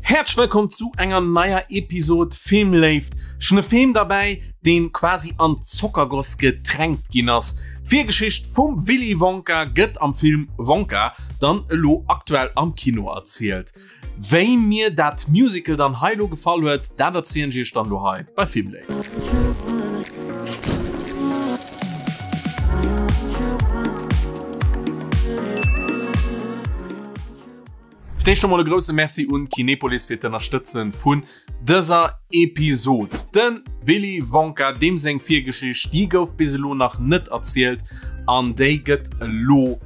Häerzlech wëllkomm zu enger neier Episod Filmléift. Ech hunn e Film derbäi, deen quasi an Zockergoss getränkt ginn ass. D'Virgeschicht vum Willy Wonka gëtt am Film Wonka dann elo aktuell am Kino erzielt. Wéi mir dat Musical dann hei elo gefall huet, dat erzielen ech iech dann elo hei bei Filmléift. Fir d'éischt scho mol e grousse Merci un Kinepolis fir d'Ënnerstëtzen vun dëser Episod. De Willy Wonka, deem seng Virgeschicht, déi gouf bis elo nach net erzielt an déi gëtt elo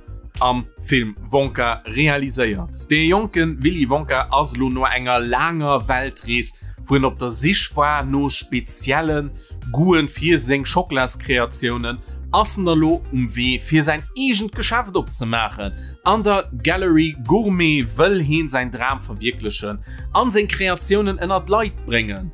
am Film Wonka realiséiert. Dee jonke Willy Wonka ass elo no enger laanger Weltrees, wou en op der Sich war no spezielle Goûten fir seng Schocklaskreatiounen, ass en da lo um Wee fir säin eegent Geschäft opzemaachen. An der Gallery Gourmet wëll heen säin Dram verwierklechen an seng Kreatiounen ënner d'Leit bréngen.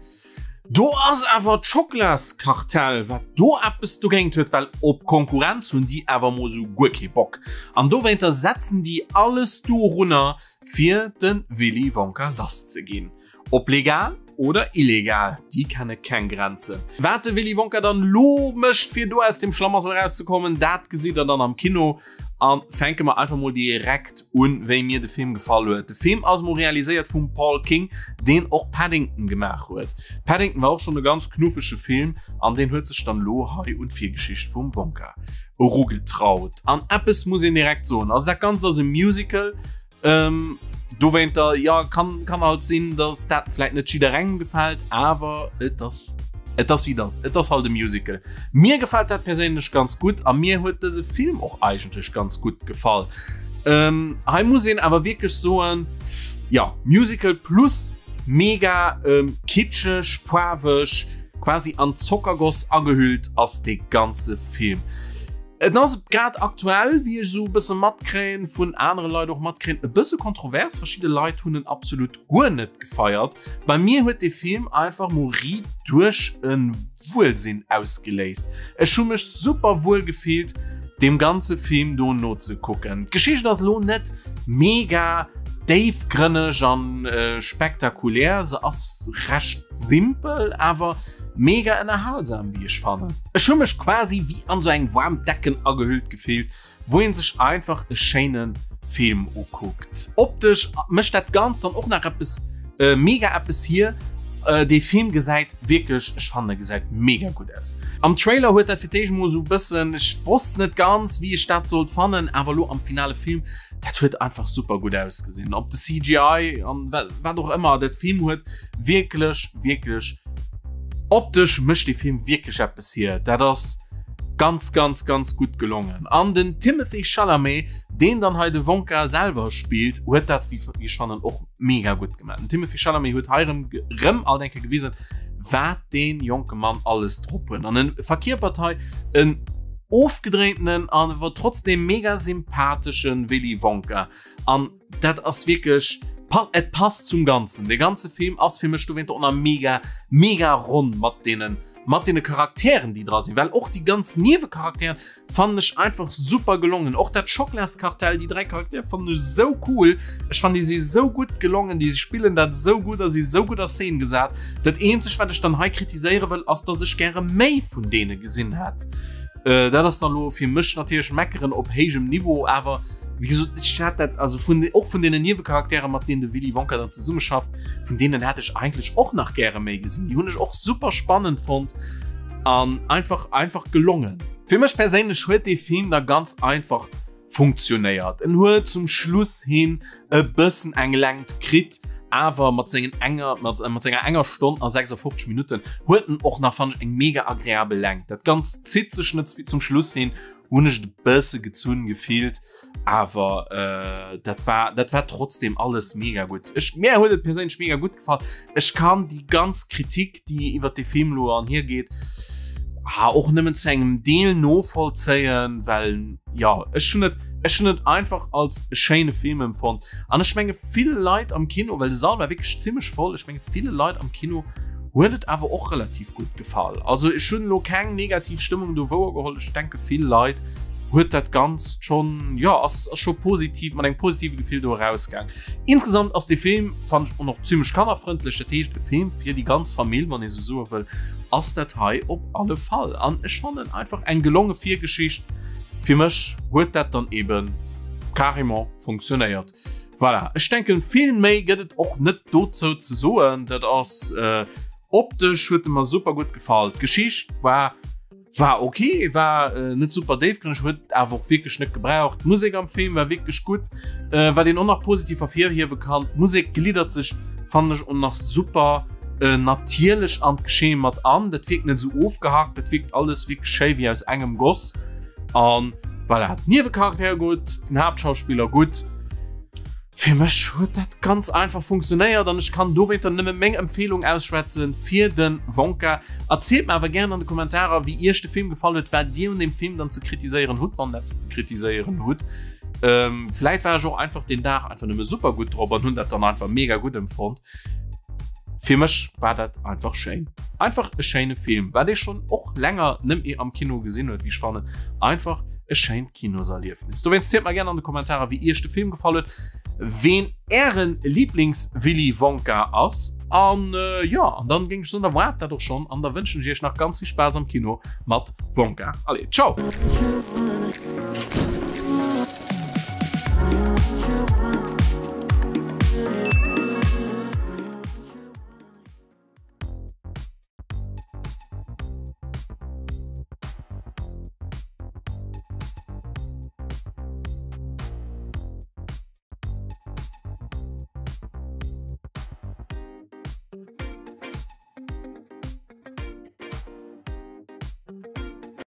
Do ass awer d'Schocklaskartell, wat do eppes dogéint huet, well op Konkurrenz hunn déi awer mol sou guer kee Bock. An dowéinter setzen déi alles dorunner, fir de Willy Wonka lass ze ginn. Ob legal oder illegal, déi kenne keng Grenzen. Wat de Willy Wonka dann lo mécht, fir do aus dem Schlamassel erauszekommen, dat gesitt der dann am Kino. An fänke mer einfach mol direkt un, wéi mir de Film gefall huet. De Film ass mol realiséiert vum Paul King, deen och Paddington gemaach huet. Paddington war och schonn e ganz knuffege Film an deen huet sech dann lo hei un d'Virgeschicht vum Wonka erugetraut. An eppes muss een direkt soen, also dat Ganzt ass e Musical, Ähm, dowéinter, ja, kann, kann halt sinn, dass dat vläit net jidderengem gefält, awer et ass, et ass wéi et ass. Et ass halt e Musical. Mir gefält dat perséinlech ganz gutt a mir huet dëse Film och eigentlech ganz gutt gefall. Ähm, hei muss een awer wierklech soen, ja, Musical plus mega ähm, kitscheg, faarweg, quasi an Zockergoss agehüllt ass dee ganze Film. Et ass grad aktuell, wéi ech esou e bësse matkréien, vun anere Leit och matkréien, e bësse kontrovers. Verschidde Leit hunn en absolut guer net gefeiert. Bei mir huet dee Film einfach mol riit duerch e Wuelsinn ausgeléist. Ech hu mech super wuel gefillt, deem ganze Film do nozekucken. D'Geschicht ass elo net mega déifgrënneg an spektakulär, se ass recht simpel, awer Mega ënnerhalsam wéi ech fannen. Ech hu mech quasi wéi an sou eng waarm Decken agehüllt gefillt, wou een sech einfach e schéine Film ukuckt. Optesch mécht dat Ganzt dann och nach eppes mega eppes hier. Dee Film gesäit wierklech, ech fannen e gesäit mega gutt aus. Am Trailer huet dat fir d'éischt mol sou bëssen, ech wosst net ganz wéi ech dat sollt fannen, awer lo am finale Film, dat huet einfach super gutt ausgesinn. Ob de CGI an wat och ëmmer, dat Film huet Wierklech, wierklech optesch mécht dee Film wierklech eppes hier. Dat ass ganz, ganz, ganz gutt gelongen. An den Timothée Chalamet, deen dann hei de Wonka selwer spillt, huet dat, wéi ech fannen, och mega gutt gemaach. Den Timothée Chalamet huet hei erëm, erëm alt eng Kéier gewisen, wat dee jonke Mann alles drop huet. An en verkierpert hei en ofgedréintenen an awer trotzdem mega sympathesche Willy Wonka. An Dat ass wierklech, et passt zum Ganzen. De ganze Film ass fir mech dowéinter och nach mega, mega ronn mat deenen, mat deene Charakteren, déi dra sinn. Well och déi ganz Niewecharakteren fannen ech einfach super gelongen. Och dat Schocklaskartell, déi 3 Charaktere fannen ech esou cool. Ech fannen, déi si esou gutt gelongen, déi spillen dat esou gutt a si esou gutt a Szene gesat. Dat eenzegt, wat ech dann hei kritiséiere wëll, ass, dass ech gäre méi vun deene gesinn hätt. Äh, dat ass dann lo fir mech natierlech meckeren op héijem Niveau, awer wéi gesot, ech hat dat also vun och vun deenen Niewecharaktere mat deenen de Willy Wonka dann zesummeschafft, vun deenen hätt ech eigentlech och nach gäre méi gesinn. Déi hunn ech och super spannend fonnt an einfach einfach gelongen. Fir mech perséinlech huet dee Film da ganz einfach funktionéiert. En huet zum Schluss hin e bëssen eng Längt kritt, awer mat sengen enger mat mat senger enger Stonn a 56 Minutten huet en och nach fannen ech eng mega agreabel Längt. Dat Ganzt zitt sech net ze vill, zum Schluss hin hunn ech et e bësse gezunn gefillt, awer äh, dat war dat war trotzdem alles mega gutt. Ech mir huet et perséinlech mega gutt gefall. Ech kann déi ganz Kritik déi iwwer de Film lo an hier geet, ah, och nëmmen zu engem Deel novollzéien, well ja ech hunn et ech hunn et einfach als e schéine Film empfonnt. An ech menge vill Leit am Kino, well de Sall war wierklech zimmlech voll, ech menge ville Leit am Kino huet et awer och relativ gutt gefall. Also ech hunn elo keng negativ Stëmmung do wouergeholl, ech denke vill Leit. huet dat Ganzt schonn, jo, ass scho positiv, mat engem positive Gefill do erausgaang. Insgesamt ass dee Film, fannen ech, och nach zimmlech kannerfrëndlech, dat heescht e Film fir déi ganz Famill, wann ee sou soe wëll, ass dat hei op alle Fall. An ech fannen einfach eng gelonge Virgeschicht. Fir mech huet dat dann eben carrément funktionéiert. Voilà, ech denken vill méi gëtt et och net dozou ze soen. Dat ass optesch huet e mer super gutt gefall. D'Geschicht war War ok, war net super déifgrënneg, huet awer och wierklech net gebraucht. D'Musek am Film war wierklech gutt. Wat een och nach positiv ervirhiewe kann, d'Musek gliddert sech, fannen ech, och nach super natierlech an d'Geschehen mat an. Dat wierkt net esou ofgehackt, dat wierkt alles wierklech schéi wéi aus engem Goss. An voilà, d'Niewecharaktere gutt, den Haaptschauspiller gutt. Fir mech huet dat ganz einfach funktionéiert an ech kann dowéinter nëmme meng Empfehlung ausschwätzen fir den Wonka. Erzielt mer awer gären an de Kommentarer wéi iech de Film gefall huet, wat dir un dem Film dann ze kritiséieren hutt, wann der eppes ze kritiséieren hutt. Ähm, vläit war ech och einfach deen Dag einfach nëmme super gutt drop an hunn dat dann einfach mega gutt empfonnt. Fir mech war dat einfach schéin. Einfach e schéine Film, wat ee schonn och länger nëmme am Kino gesinn huet, wéi ech fannen. Einfach e schéint Kinoserliefnis. Dowéinst zielt mer gären an de Kommentarer, wéi iech de Film gefall huet, ween ären Lieblings-Willy Wonka ass. An jo, an dann géing ech soen, da war et dat och schonn an da wënschen ech iech nach ganz vill Spaass am Kino mat Wonka. Allez, ciao!